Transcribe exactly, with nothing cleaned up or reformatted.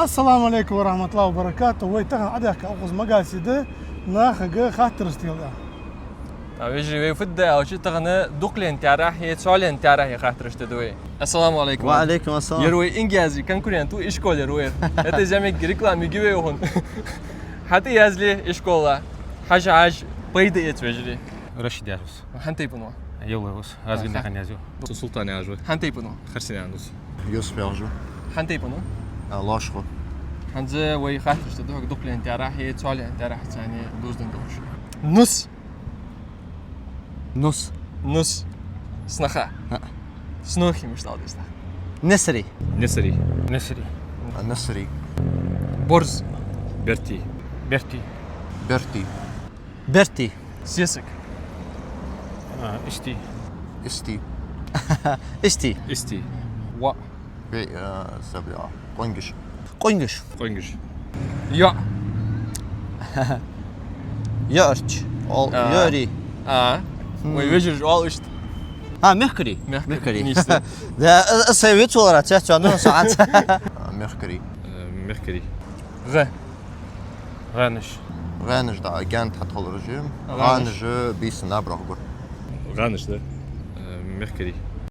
Ассаламу Ӏалайкум ва рахьматуллахӀи ва баракатухӀ. Вай тахан Ӏодехка укхаза магазин да, нахага хаттараш тела. Ӏа, вежарий, вай фу де аьлча, тахан дукха лаьна таьрахь е цхьа лаьна таьрахь е хаттараш тела вай. Ассаламу Ӏалайкум. Ва Ӏалайкум ассалам. Ер вай ингази конкурент ва, ишкол ер вай. ХӀаьта из зӀамига реклама йиги вай хьона. ХӀаьта язле ишкола. Хьажа, хьажа, пайда эца, вежарий. Рашид яхаш ва со. Хьан тайпан ва? Йовлой ва со. Азгин Аха. Дахан язю. Со Султан яхаш ва. Хьан тайпан ва? Харсин яхаш ва со. Юсуф яхаш ва. Хьан тайпан ва? А, лош ва. ХӀанз вай хаттараш тела хьога дукха лаьна таьрахь е цхьа лаьна таьрахь цани дуздан долаш. Нус. Нус. Нус. Снаха. А. Снохи мишта дийста. Несари. Несари. Несари. А, несари. Борз. Берти. Берти. Берти. Берти. Сесаг. А, исти. Исти. Исти. Исти. Ва. Ве, а, забыл. Къонгиш. Къонгиш. Къонгиш. ЙоӀ. Йоарч. Ол, А. Йоари. А. Хм. Вай вежарий оал иштта. А, мехкари. Мехкари. Мехкари. Нийса. Да, а, а, сай вицвалара, цец, ну, саанца. А, мехкари. Э, мехкари. ГӀа. ГӀанаш. ГӀанаш да, гаьна тӀатхалараш. ГӀанаш. ГӀанаш бийсан набрах гур. ГӀанаш да. Э, мехкари.